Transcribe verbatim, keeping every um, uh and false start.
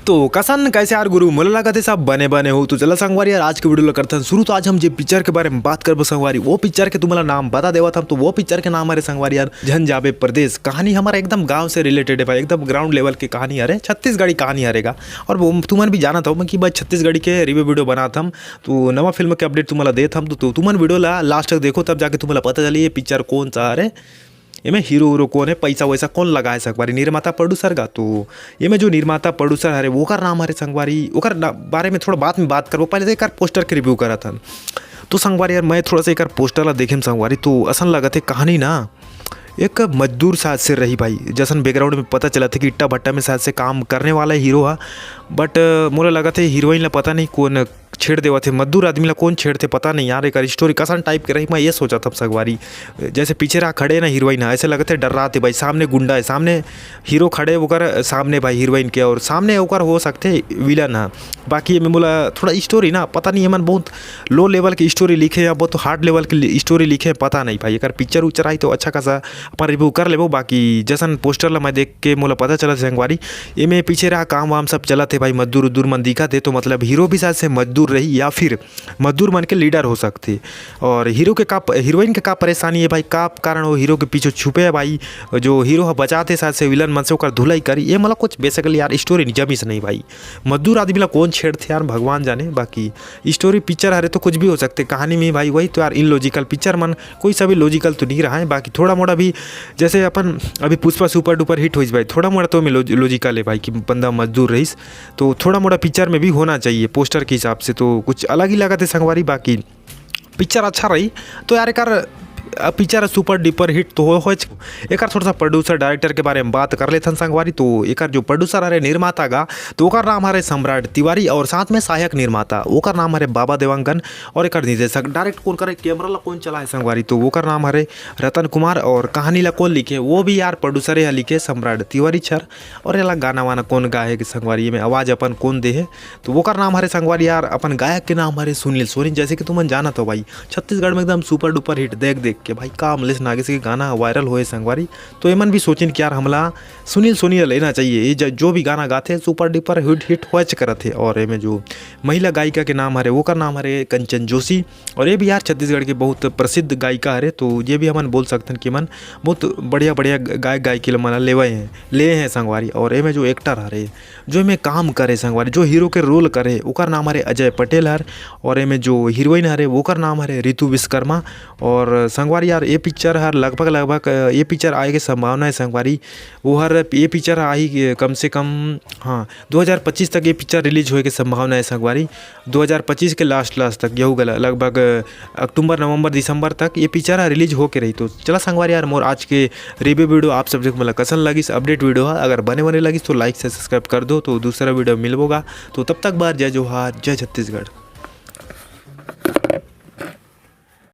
तो कसन कैसे यार गुरु, मोला लगत हे सब बने बने हो। तो चला संगवारी यार, आज के वीडियो ला करथन शुरू। तो आज हम जे पिक्चर के बारे में बात करबो संगवारी, वो पिक्चर के तुम्हारा नाम बता देवत हम। तो वो पिक्चर के नाम हरे संगवारी यार, झन जाबे परदेस। कहानी हमारा एकदम गांव से रिलेटेड है भाई, एकदम ग्राउंड लेवल के कहानी हरे, छत्तीसगढ़ी कहानी हरे गा। और वो तुमन भी जानत हो कि भाई छत्तीसगढ़ी के रिव्यू वीडियो बनात हम, तो नवा फिल्म के अपडेट तुम्हारा देत हम। तो, तो तुमन वीडियो ला लास्ट तक देखो, तब जाके तुम्हारा पता चली ये पिक्चर कौन सा हरे, एमे हीरो हीरो कौन है, पैसा वैसा कौन लगाए संगवारी, निर्माता प्रोड्यूसर का। तो एमे जो निर्माता प्रोड्यूसर हरे, ओकर नाम हरे संगवारी, ओकर ना-, बारे में थोड़ा बाद में बात करबो, पहले तो एकर पोस्टर के रिव्यू करत हन। तो संगवारी यार, मैं थोड़ा सा एकर पोस्टर ला देखेम संगवारी, तो असन लगत है कहानी ना एक मजदूर साथ से रही भाई, जैसन बैकग्राउंड में पता चलत है कि ईटा भट्टा में साथ से काम करने वाला है हीरो हा। बट मोला लगत है हीरोइन ला पता नहीं कौन छेड़ देवत हे, मजदूर आदमी ला कौन छेड़थे पता नहीं यार। एकर स्टोरी कसन टाइप के रही, मैं ये सोचत हव संगवारी। जैसे पीछे रहा खड़े ना हीरोइन ह, ऐसे लगत हे डर्रात हे भाई, सामने गुंडा है, सामने हीरो खड़े ओकर सामने भाई हीरोइन के, और सामने ओकर हो सकथे विलन ह। बाकी एमे मोला थोड़ा स्टोरी ना पता नहीं, एमन बहुत लो लेवल के स्टोरी लिखे या बहुत हार्ड लेवल के स्टोरी लिखे, पता नहीं भाई। एकर पिक्चर उच्चर आई तो अच्छा खासा अपन रिव्यू कर लेबो। बाकी जैसन पोस्टर ला मैं देख के मोला पता चलत हे संगवारी, एमे पीछे रहा काम वाम सब चलत हे भाई, मजदूर उजदूर मन दिखत हे, तो मतलब हीरो भी शायद से मजदूर रही या फिर मजदूर मन के लीडर हो सकथे। और हीरो के का, हीरोइन के का परेशानी है भाई, का कारण हो हीरो के पीछे छुपे है भाई, जो हीरो ह बचाथे शायद से विलन मन से, ओकर धुलाई करी, ये मतलब कुछ बेसिकली यार स्टोरी नहीं जमीस नहीं भाई। मजदूर आदमी ला कौन छेड़थे यार, भगवान जाने। बाकी स्टोरी पिक्चर हरे तो कुछ भी हो सकथे कहानी में भाई, वही तो यार इलॉजिकल पिक्चर मन, कोई सा भी लॉजिकल तो नहीं रहा है। बाकी थोड़ा मोड़ा भी जैसे अपन अभी पुष्पा सुपर डुपर हिट होइस भाई, थोड़ा मोड़ा तो में लॉजिकल है भाई कि बंदा मजदूर रहीस, तो थोड़ा मोड़ा पिक्चर में भी होना चाहिए पोस्टर के हिसाब से। तो कुछ अलग ही लगत हे संगवारी। बाकी पिक्चर अच्छा रही तो यार एकर पिक्चर सुपर डुपर हिट तो हो, होच। एकर थोड़ा सा प्रोड्यूसर डायरेक्टर के बारे में बात कर लेथन संगवारी। तो एकर जो प्रोड्यूसर हरे निर्माता गा, तो ओकर नाम हरे सम्राट तिवारी और साथ में सहायक निर्माता ओकर नाम हरे बाबा देवांगन। और एकर निर्देशक डायरेक्ट कौन करे, कैमरा ला कौन चलाए संगवारी, तो ओकर नाम हरे रतन कुमार। और कहानी ला कौन लिखे, वो भी यार प्रोड्यूसर ह लिखे सम्राट तिवारी छर। और एला गाना वाना कौन गाए हे संगवारी, एमे आवाज अपन कौन दे हे, तो ओकर नाम हरे संगवारी यार, अपन गायक के नाम हरे सुनील सोनी। जैसे कि तुमन जानत हो भाई, छत्तीसगढ़ में एकदम सुपर डुपर हिट देख देख के भाई, का अमलेश नागेश के गाना वायरल होए संगवारी। तो एमन भी सोचिन कि यार हमला सुनील सोनी ला लेना चाहिए, ये ज-, जो भी गाना गाथे सुपर डुपर हिट हिट होच करत हे। और एमे जो महिला गायिका के नाम हरे, ओकर नाम हरे कंचन जोशी। और ये भी यार छत्तीसगढ़ के बहुत प्रसिद्ध गायिका हरे, तो ये भी हमन बोल सकथन कि मन बहुत बढ़िया बढ़िया गायक गायकी ला मन लेवे हैं, ले हैं संगवारी। और एमे जो एक्टर हरे, जो एमे काम करे संगवारी, जो हीरो के रोल करे, ओकर नाम हरे अजय पटेल हर। और एमे जो हीरोइन हरे, ओकर नाम हरे रितु विश्वकर्मा। और संगवारी यार, ये पिक्चर हर लगभग लगभग, अ, ये पिक्चर आए के संभावना है संगवारी। वो हर ये पिक्चर आही, अ, कम से कम, हाँ, दो हज़ार पच्चीस तक ये पिक्चर रिलीज होए के संभावना है संगवारी। दो हज़ार पच्चीस के लास्ट लास्ट तक, यहू गला लगभग, अ, अक्टूबर, नवंबर, दिसंबर तक ये पिक्चर ह रिलीज होके रही। तो चला संगवारी यार, मोर आज के रिव्यू वीडियो आप सब देख मतलब कसन लगिस, अपडेट वीडियो ह अगर बने बने लगिस तो लाइक से सब्सक्राइब कर दो। तो दूसरा वीडियो मिलबो गा, तो तब तक बार जय जोहार, जय छत्तीसगढ़।